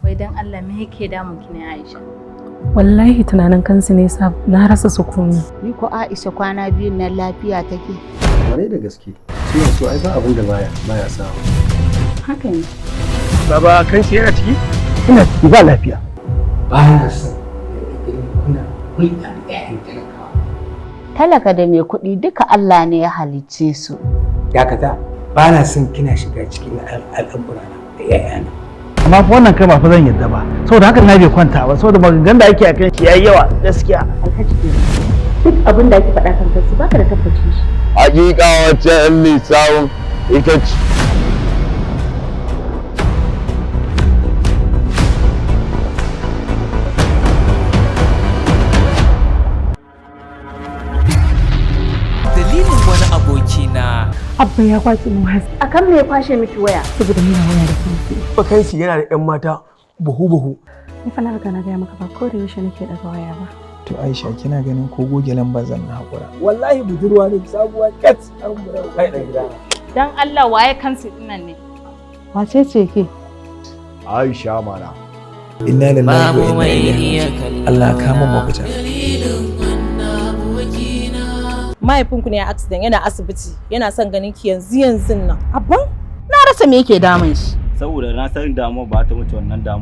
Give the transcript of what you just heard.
Wai dan Allah, me yake damun ki ne, Aisha? Wallahi tunanin kansu ne sa na rasa sukuni. Ni ko Aisha, kwana biyun nan lafiya take? Kwarai da gaske. Suna so ai ba abin da baya sawa. Haka ne. Baba, kan shi yana ciki? Ina ciki, ba lafiya. Ba na son idan kuna hulɗa da 'ya'yan talakawa. Talaka da mai kuɗi duka Allah ne ya halicce su. Dakata, ba na son kina shiga cikin al'amurana da 'ya'yana. Amma fa wannan kai ba fa zan yadda ba. Saboda haka na bai kwanta ba, saboda maganganun da ake akan shi yayi yawa gaskiya. Alhaji, duk abin da ake faɗa kan kansu baka da tabbacin shi. Hakika wacce yan lissafin ita ce. Dalilin wani abokina. Abba ya kwace min waya. Akan me ya kwashe miki waya? Saboda muna waya da kansu. Bakansi yana da 'yan mata buhu buhu. Ni fa na riga na gaya maka, ba ko da yaushe nake daga waya ba. To Aisha, kina ganin ko goge lamba zan na haƙura? Wallahi budurwa ne sabuwa kat an bura kai dan gida. Dan Allah, waye kansu dinnan ne? Wace ce ke? Aisha mana. Inna lillahi wa inna ilaihi raji'un. Allah ka mun mafita. Mahaifinku ne a accident, yana asibiti, yana son ganin ki yanzu yanzun nan. Abban? Na rasa me yake damun shi. Saboda na san damuwa ba ta wuce wannan damuwa.